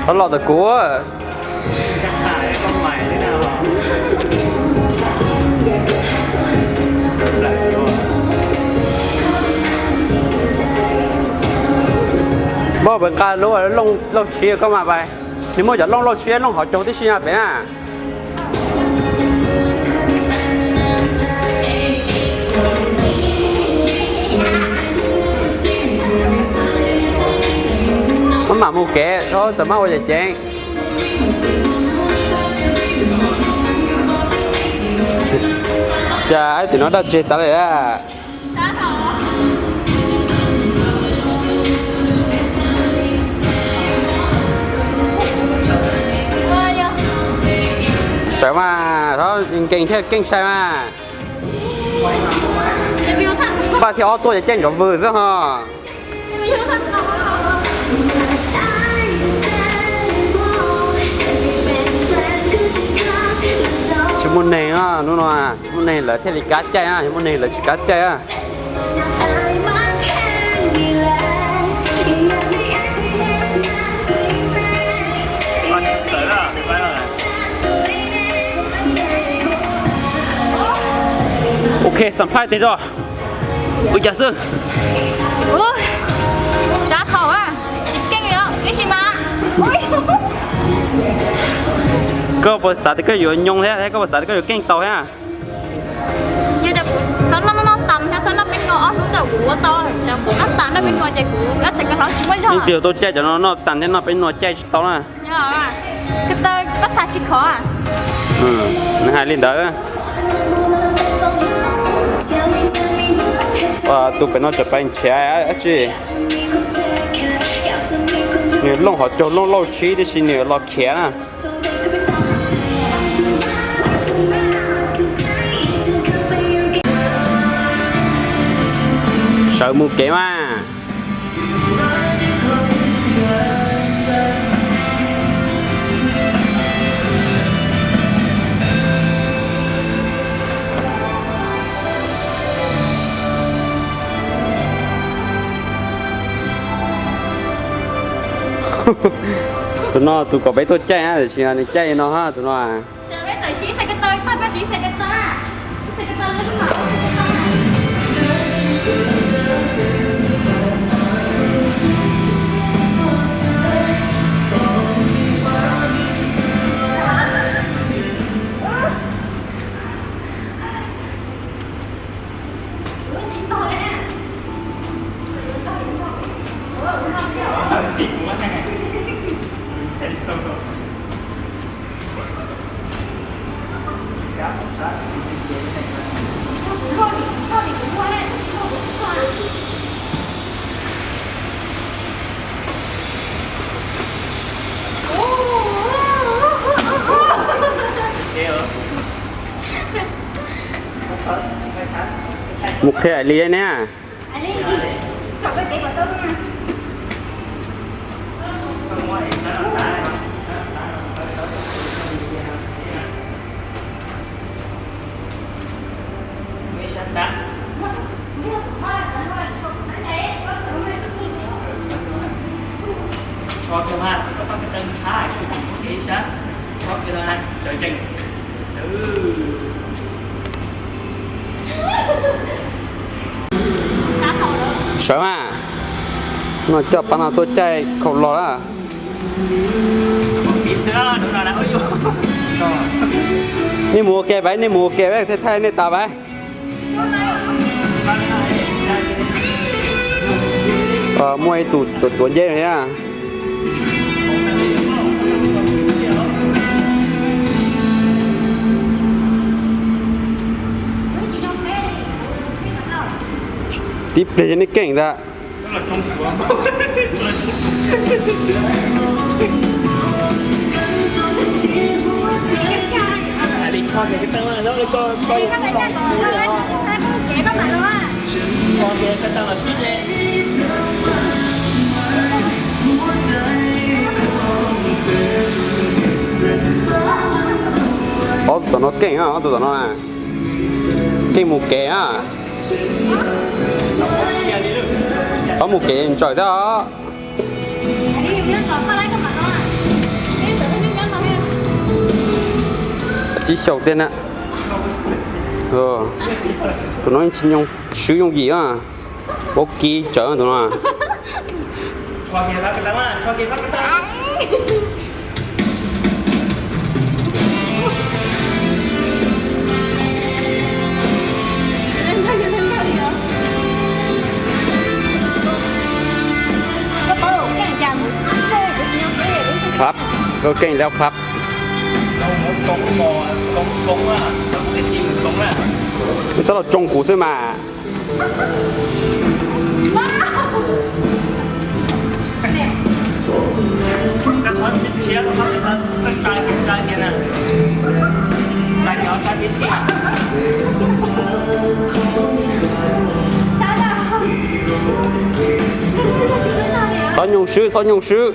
Tau los ntawm kuv. Muab pem nqa lub looj tshiab koj mas pais. Nws muaj cov looj looj tshiab looj hauv caug tib si na pem na. Maj mam mus kev, txawm maj ua yam ceev. Cas tim no daj tseg tas li a. Sawv mas, nkees thiaj keej sai mas. Npaj thiab ob tuaj ces caij nrov vwg xwb ho. Tsis muaj neeg, hnub no tsis muaj neeg lawv thiaj li kav caij, yog muaj neeg lawv tsis kav caij. Ok, xam phaj tes tso. Ua cas xwb? Sab thaum tsis keej li, ib sim mas. Koj puas xav tias koj yuav nyoo thiab, koj puas xav tias koj yuav keej tau thiab? Yog tias kuv txhob noj noj tas thiab txhob noj peb nua ob hnub ntawm kuv ua tau, kuv noj tas noj peb nua ces kuv ib txhais koj hlab tsis muaj zog. Leej twg tuaj caij cov no noj tas thiab noj peb nua caij tsis tau na. Ko taw pab txha tsis khov. Nws hais li ntawd. Tus pem no tseem pais nrhiav dab tsi. Nws looj hauv caug looj lauj tsib tib si nws los khiav na. Sawv mus kev mas. Tus no tus kom peb tuaj caij na, tiam sis nws caij no ha tus no. Mus qhia li ne. Sawv mas, no coj pab no tuaj caij khaus los lawm. Nej mus ua ke pab, nej mus ua ke pab, thaij thaij nej tas pab. Muaj ib tug tuav tuav nceb no thiab. Tib pliag nej keej ntag. Ob tug tom no keej, ob tug tom no na, keej mus kev na. Ob mus kev ntsaws thiab os. Sib xyaum tiag na. Tus no tsis nyoog swb yooj yim a. Paub kib tsawv tus no. Khab, koj keej lab khab. Neb xav los tsoo kuv xwb mas. Txhob nyoog swb, txhob nyoog swb.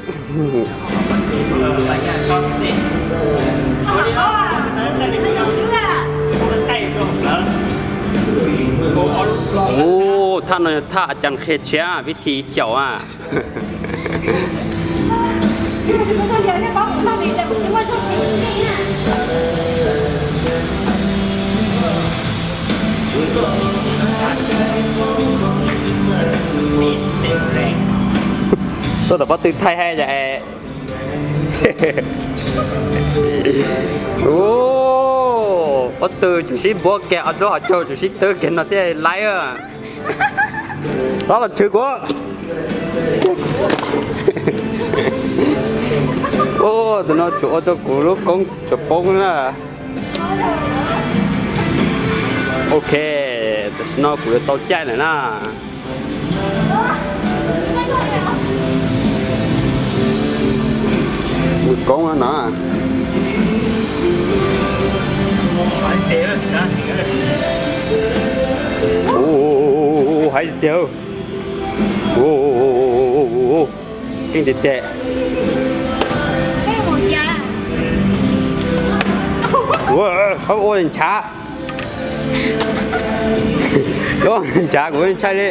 Ub, thaj no yog thaj a cas qhia tshiab vib thi xyaum a. Tuaj tom pob tw thaij hais tias, ub, pob tw tsum sib npuab kiag ob lub hauv caug tsum sib twb kiag no thiaj laib. Tab los tshwm kuv. Ub, tus no tsum ua rau kuv lub koob tsum poob na. Ok, tam sim no kuv yuav tau caij lawm na. Ua koob no na. Ub, hais tiag. Ub, keej tiag tiag. Ua, txhob ua ntshav. Koj ntshav kuv ntshai li.